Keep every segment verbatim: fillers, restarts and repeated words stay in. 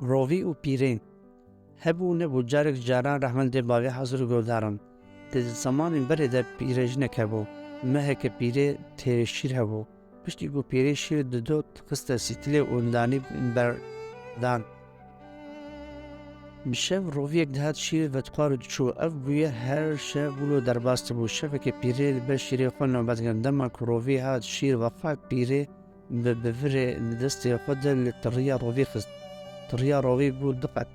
Rovî û pîrê. Hebû nebû, carek caran rehmendê bavê hazir û guhdaran. Di zemanên berê de pîrê jinek hebû. Meheke pîrê têrê şîr hebû. Piştî ku pîrê şîr dido, dixiste sîtilê û danî berdan. Bi şev roviyek dihat şîrê vedixwar û diçû. Ev bûye her şev wilo derbas dibû. Şevekê pîrê li ber şîrê xwe nobet girt. Dema ku rovî hat şîr vexwar, pîrê bi bivirê di destê xwe de li tiriya rovî xist. Tiriya rovî bû du qet.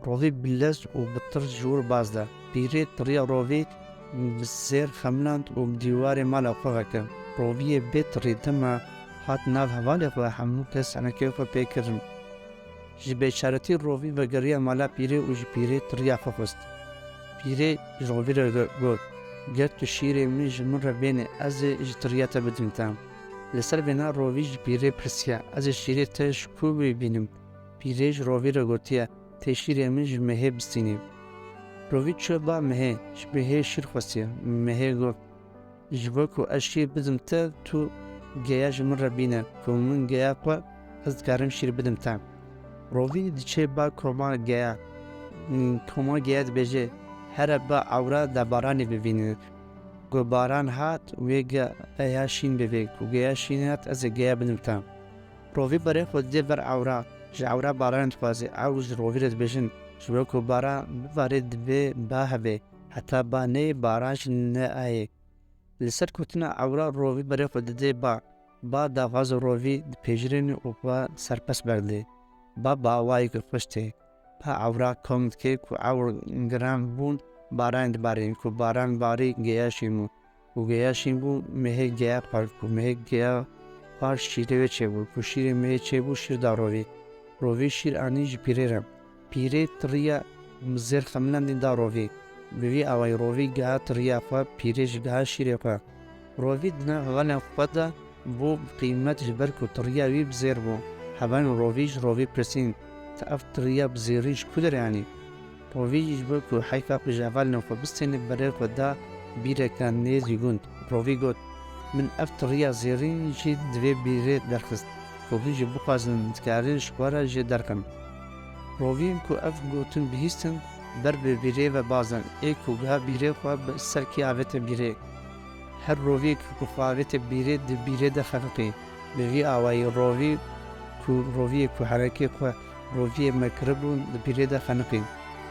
Rovî bi lez û bi tir ji wir baz da. Pîrê tiriya rovî bi zêr xemiland û bi dîwarê mala xwe vekir. Roviyê bê tirî dema hat nav hevalê xwe, hemû kes henekê xwe pê kirin. Ji bêçaretî rovî vegeriya mala pîrê û ji pîrê tiriya xwe xwest. Pîrê ji rovî re go-, got, "Ger tu şîrê min ji min re bênî, ez ê ji tiriya te bidim te." Li ser vêna rovî ji pîrê pirsiya, "Ez ê şîrê te ji ku bibînim?" Pîrê ji rovî re gotiye, "Tê şîrê min ji mehê bistînî." Rovî çûye ba mehê, ji mehê şîr xwestiye. Mehê got, "Ji bo ku ez şîr bidim te, tu geya ji min re bîne, ku min geya xwe, ez dikarim şîr bidim te." Rovî diçe ba koma geya. Koma geya dibêje, "Here ba ewra da baranê bibîne. Ku baran hat, wê geya şîn bivê. Ku geya şîn hat, ez ê geya bidim te." Rovî berê xwe didê ber ewra, ji ewra baranê dixwaze. Ew ji rovî re dibêjin, "Ji bo ku baran bibare, divê ba hebe. Heta ba neyê, baran jî neayê." Li ser gotina ewra rovî berê xwe didê ba. Ba daxwaza rovî dipejirêne û ba serpest berdê. Ba bi awayekî xweş tê. Ba ewra kom dike ku ewr giran bûn, baranê dibarîn. Ku baran barî, geya şîn bû. Ku geya şîn bû, mehê geya xwar. Ku mehê geya xwar, şîrê wê çêbû. Ku şîrê mehê çêbû, şîr da rovî. Rovî şîr anî ji pîrê re. Pîrê tiriya zêr xemilandî da rovî. Bi vî awayî rovî giha tiriya xwe, pîrê jî giha şîrê xwe. Rovî di nav hevalên xwe de bû bi qîmet, ji ber ku tiriya wî bi zêr bû. Hevalên rovî ji rovî pirsîn, "Tu ev tiriya bi zêrî ji ku derê anî?" Rovî jî ji bo ku heyfa xwe ji hevalên xwe bistêne, berê xwe da bîreka nêzî gund. Rovî got, "Min ev tiriya zêrîn jî di vê bîrê derxist. Ku hûn jî bixwazin, dikarin ji xwe re jê derxin." Roviyên ku ev gotin bihîstin, ber bi bîrê ve bazin. Ê ku giha bîrê xwe bi ser kê avête bîrê. Her roviyek ku xwe avête bîrê, di bîrê de xeniqî. Bi vî awayî rovî ku, roviyê ku herekê xwe roviyê me kiribûn, di bîrê de xeniqî.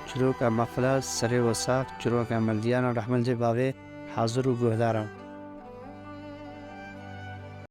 Çîroka me xilas, serê we sax, çîroka me li diyana rehmendê bavê hazir û guhdar e.